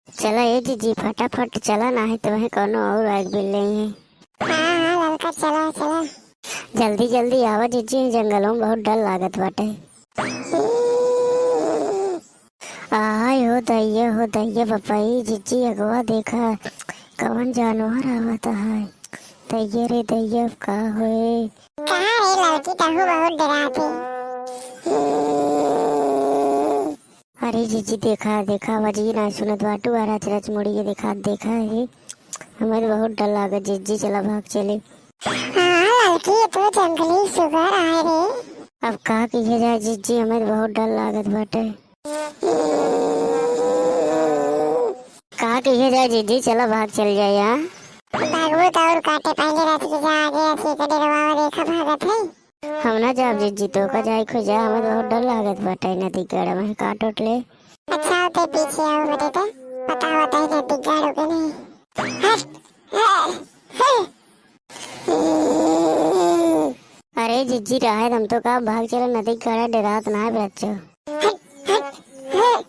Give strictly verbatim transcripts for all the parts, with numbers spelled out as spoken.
चला ए जिज्जी, फटाफट चला, नाहीं त वहीं कउनो और आइके बिल लेइहैं। हाँ, हाँ, ललका, चला, चला। जल्दी, जल्दी आवा जिज्जी, जंगलों में बहुत डर लागत बाटे। आय हो दैया, हो दैया, बपई, जिज्जी, अगवा देखा, कवन जानवर आवत है। दैया रे दैया, अब का होए? कहाँ रे ललकी, तहू बहुत डरात है। अरे जिज्जी, देखा, देखा, आवाज ही ना सुनत बाटू, आ रच रच मुड़ी के देखा, देखा है। हमें तो बहुत डर लागत जिज्जी, चला भाग चले। हाँ ललकी, तू जंगली सुगर आए रे। अब का किया जाए जिज्जी, हमें तो बहुत डर लागत बाटे। का किया जाए जिज्जी, चला भाग चल जाए यहाँ। भागबो तो और काटे, पहले रात के जा आगे, ऐसे के डरवावा, देखा भागत है। हम ना जाब जिज्जी, तोका जाए खो जा, हमें बहुत डर लागत बाटे नदी गड़ा में काट उठ ले। अच्छा, ते पीछे आओ बेटे, तो पता होता है नदी गड़ो के नहीं। हट, हट, हट। अरे जिज्जी, रहे हम तो का भाग चला, नदी गड़ा डरात ना है बच्चों। हट, हट, हट।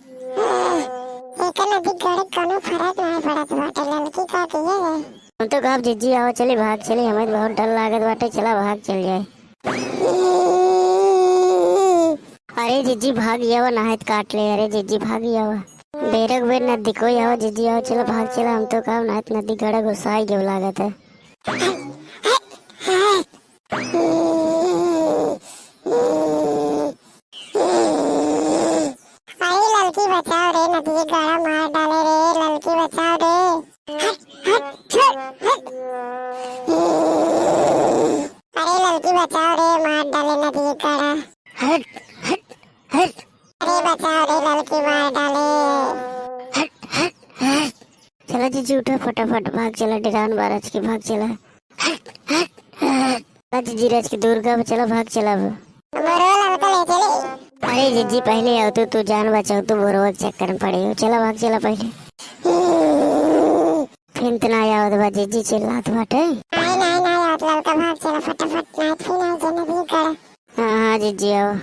एकर नदी गड़े कौनो फर्क ना पड़त बाटे, ललकी का कहिए रे। हम तो कहब जिज्जी, आवा चली, भाग चली, हमें तो बहुत डर लागत बाटे, चला भाग चल जाए। अरे जिज्जी, भाग आवा, नाहित काट ले। अरे जिज्जी, भाग आवा, बेरक बेर नदी को आवा जिज्जी, आवा, चला भाग चला, हम तो कहब नाहित नदी गड़ा घुसाई गयो लागत है। अरे ललकी बचाओ रे, नदी गड़ा मार डाले रे, ललकी बचाओ रे। हट, हट, छोड़, हट। अरे ललकी बचाओ रे, मार डाले नदी गड़ा। हट, हट, हट। अरे बचाओ रे, ललकी मार डाले। हट, हट, हट। चला जिज्जी, उठा फटाफट, भाग चला, डेरान बा रच के, भाग चला। हट, हट, हट। चला जिज्जी, रच के दूर का, चला भाग चला अब। मोरो ललका ले चले। अरे जिज्जी, पहले आओ तू, तू जान बचाओ, तू बोरवा के चक्कर में पड़े हो, चला भाग चला पहले। फिर तो ना आवत बा जिज्जी, चिल्लात बाटे। नहीं, नहीं, नहीं आवत ललका, भाग चला फटाफट, नहीं फिर नहीं जाने दी कर। हाँ, हाँ जिज्जी, आओ।